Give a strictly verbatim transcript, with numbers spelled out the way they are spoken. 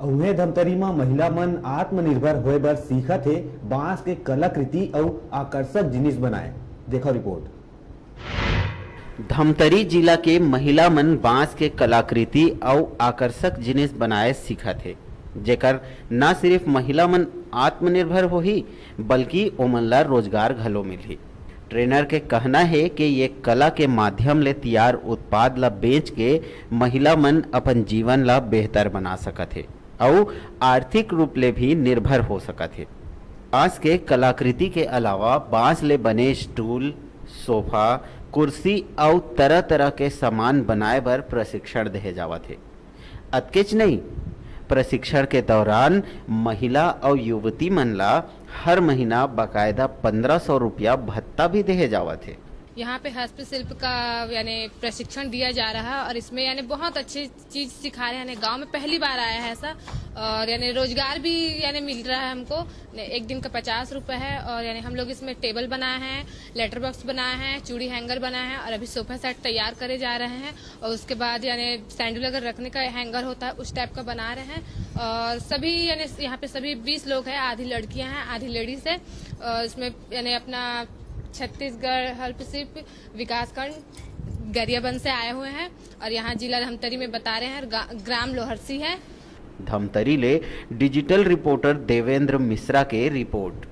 उहें धमतरी म महिला मन आत्मनिर्भर होए बर सीखत हे बांस के कलाकृति अउ आकर्षक जिनिस बनाए। देखो रिपोर्ट। धमतरी जिला के महिला मन बांस के कलाकृति अउ आकर्षक जिनिस बनाए सीखत हे, जेकर न सिर्फ महिला मन आत्मनिर्भर होही, बल्कि ओमन ला रोजगार घलो मिलही। ट्रेनर के कहना हे कि ये कला के माध्यम ले तैयार उत्पाद ला बेच के महिला मन अपन जीवन ला बेहतर बना सकत हे अउ आर्थिक रूप ले भी निर्भर हो सकत हे। बांस के कलाकृति के अलावा बांस ले बने स्टूल, सोफा, कुर्सी अउ तरह-तरह के सामान बनाए बर प्रशिक्षण देहे जावत हे। अतकेच नइ, प्रशिक्षण के दौरान महिला अउ युवती मन ला हर महीना बाकायदा पन्द्रह सौ रुपया भत्ता भी देहे जावत हे। यहाँ पे हस्तशिल्प का यानी प्रशिक्षण दिया जा रहा है और इसमें यानी बहुत अच्छी चीज सिखा रहे हैं। यानी गांव में पहली बार आया है ऐसा, और यानी रोजगार भी यानी मिल रहा है हमको। ने-, एक दिन का पचास रुपये है और यानी हम लोग इसमें टेबल बनाए हैं, लेटर बॉक्स बनाए हैं, चूड़ी हैंगर बनाए हैं और अभी सोफा सेट तैयार करे जा रहे हैं। और उसके बाद यानी सैंडल अगर रखने का हैंगर होता है, उस टाइप का बना रहे हैं। और सभी यानी यहाँ पे सभी बीस लोग हैं, आधी लड़कियाँ हैं, आधी लेडीज है। और इसमें यानी अपना छत्तीसगढ़ हस्तशिल्प विकासखंड गरियाबंद से आए हुए हैं और यहाँ जिला धमतरी में बता रहे हैं और गा-, ग्राम लोहरसी है। धमतरी ले डिजिटल रिपोर्टर देवेंद्र मिश्रा के रिपोर्ट।